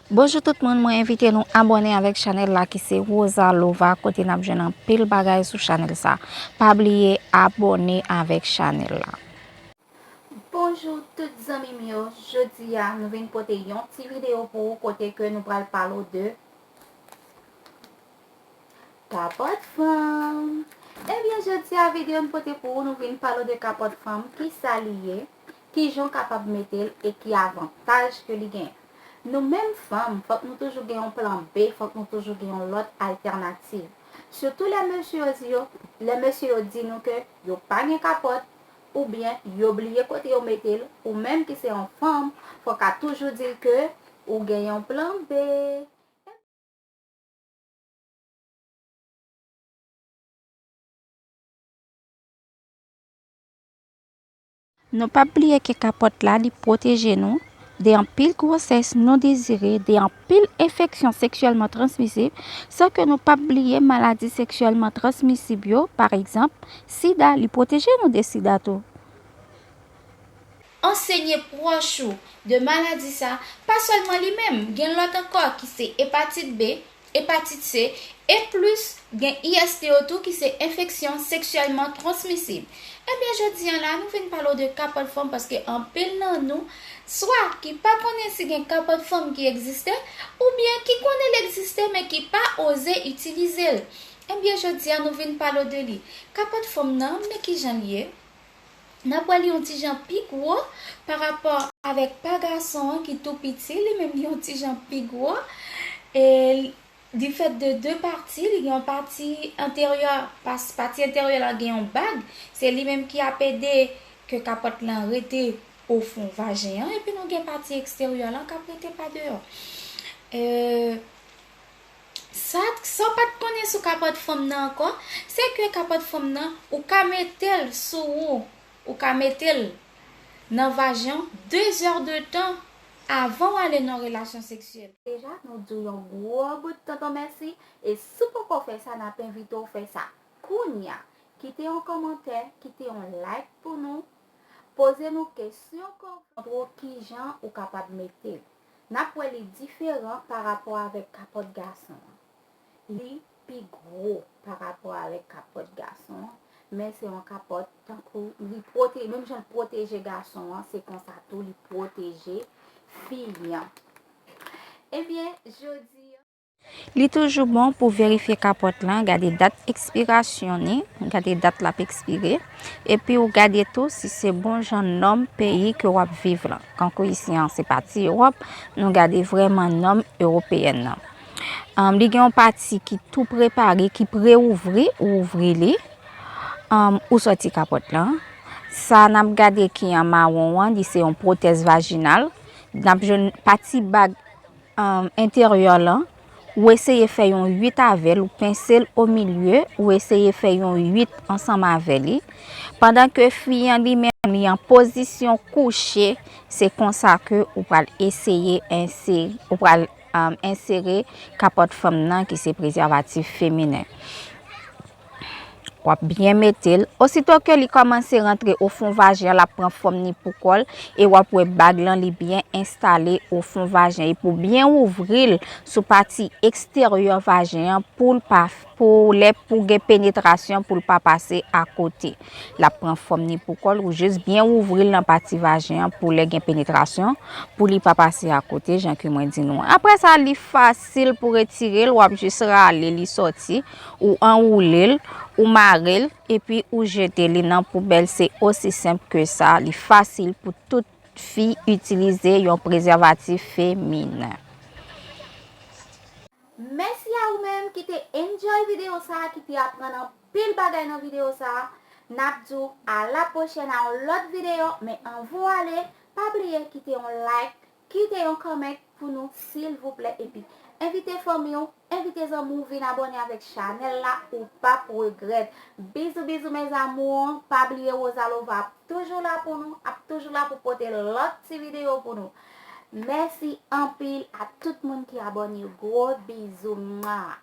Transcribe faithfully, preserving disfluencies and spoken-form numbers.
Bonjou tout moun, mwen envite nou abòne avèk chanèl la ki se Rosa Lova, kote n ap jwenn anpil bagay sou chanèl sa. Pa bliye abòne avèk chanèl la. Bonjou tout zanmi m yo, jodi a nou vin pote yon ti videyo pou ou kote ke nou pral pale w de kapòt fanm. Ebyen, jodi a videyo n pote pou ou, nou vin pale w de kapòt fanm, ki sa li ye, ki jan w kapab mete l e ki avantaj ke li gen. Nou menm fanm, fòk nou toujou gen yon plan B, fòk nou toujou gen yon lòt altènativ. Sitou lè mesye yo di yo, lè mesye yo di nou ke yo pa gen kapòt, oubyen yo bliye kote yo mete l, ou menm ki se yon fanm, fòk a toujou di l ke ou gen yon plan B. Nou p ap bliye ke kapòt la, li pwoteje nou de anpil gwosès non dezire, de anpil enfeksyon seksyèlman transmisib, san ke nou p ap bliye maladi seksyèlman transmisib yo, pa egzanp, sida, li pwoteje nou de sida tou. Ansenye pwòch ou de maladi sa, pa sèlman li menm, gen lòt ankò ki se epatit B, epatit C, e plis gen I S T yo tou ki se enfeksyon seksyèlman transmisib. Ebyen, jodi a la, nou vin pale w de kapòt fanm paske anpil nan nou, swa ki pa konnen si gen kapòt fanm ki egziste, oubyen ki konnen l egziste men ki pa oze itilize l. Ebyen, jodi a, nou vin pale w de li. Kapòt fanm nan, men ki jan l ye. N ap wè li yon ti jan pi gwo pa rapò avèk pa gason an ki tou piti, li menm li yon ti jan pi gwo. E difèt de de pati, li gen yon pati enteryè, pas-, pati enteryè la gen yon bag, se li menm ki ap ede ke kapòt lan rete ofon vajen an, epi nou gen pati eksteryè lan k ap rete pa deyò. E, Sa, sa w pa t konnen sou kapòt fanm nan ankò, se ke kapòt fanm nan, ou ka mete l sou ou, ou ka mete l nan vajen w de zè de tan avan w ale nan relasyon seksyèl. Deja, nou di w yon gwo bout tonton mèsi, e si w poko fè sa, n ap envite w fè sa kounye a. Kite yon kòmantè, kite yon like pou nou, poze nou kesyon ke w montre w kijan ou kapab mete l. N ap wè li diferan pa rapò avèk kapòt gason an. Li pi gwo pa rapò avèk kapòt gason an, men se yon kapòt tankou li pwote-, menm jan l pwoteje gason an, se konsa tou li pwoteje fi an. Ebyen, jodi a, Li toujou bon pou verifye kapòt lan, gade dat ekspirasyon ni, gade dat l ap ekspire, epi w gade tou si se bon jan nòm peyi ke w ap viv lan. Kankou isi an, se pa ti Ewòp, nou gade vrèman nòm ewopeyèn nan. Anm, li gen yon pati ki tou prepare, ki pre-ouvri, ou ouvri li, anm, ou sòti kapòt lan. Sa n ap gade ki an mawon an, li se yon pwotèz vajinal. N ap jwenn pati bag anm, enteryè lan, ou eseye fè yon uit avè l, ou pense l o milye, ou eseye fè yon uit ansanm avè li. Pandan ke fi an li menm, li an pozisyon kouche, se konsa ke ou pral eseye ensere, ou pral, anm, ensere kapòt fanm nan ki se prezèvatif feminen. W ap byen mete l. Osito ke li kòmanse rantre o fon vajen an, l ap pran fòm ni pou kò l, e w ap wè bag lan li byen enstale o fon vajen. Epi w byen ouvri l sou pati eksteryè vajen an pou l pa, pou lè pou gen penetrasyon, pou l pa pase akote. L ap pran fòm ni pou kò l, ou jis byen ouvri l nan pati vajen an pou lè gen penetrasyon, pou li pa pase akote, jan ke mwen di nou an. Apre sa, li fasil pou retire l, w ap jis rale li sòti. Ou anwoule l, ou mare l, epi ou jete li nan poubèl. Se osi senp ke sa. Li fasil pou tout fi itilize yon prezèvatif feminen. Mèsi a ou menm ki te enjoy videyo sa a, ki te aprann anpil bagay nan videyo sa a. N ap di w a la pwochèn a yon lòt videyo, men anvan w ale, pa bliye kite yon like, kite yon comment pou nou, silvouplè, epi envite fanmi w, envite zanmi w vin abòne avèk chanèl la, ou p ap regrèt. Bizou, bizou, mes amours, pa bliye Rosa Lova ap toujou la pou nou, ap toujou la pou pote lòt ti videyo pou nou. Mèsi anpil a tout moun ki abòne, gwo bizou, mwa.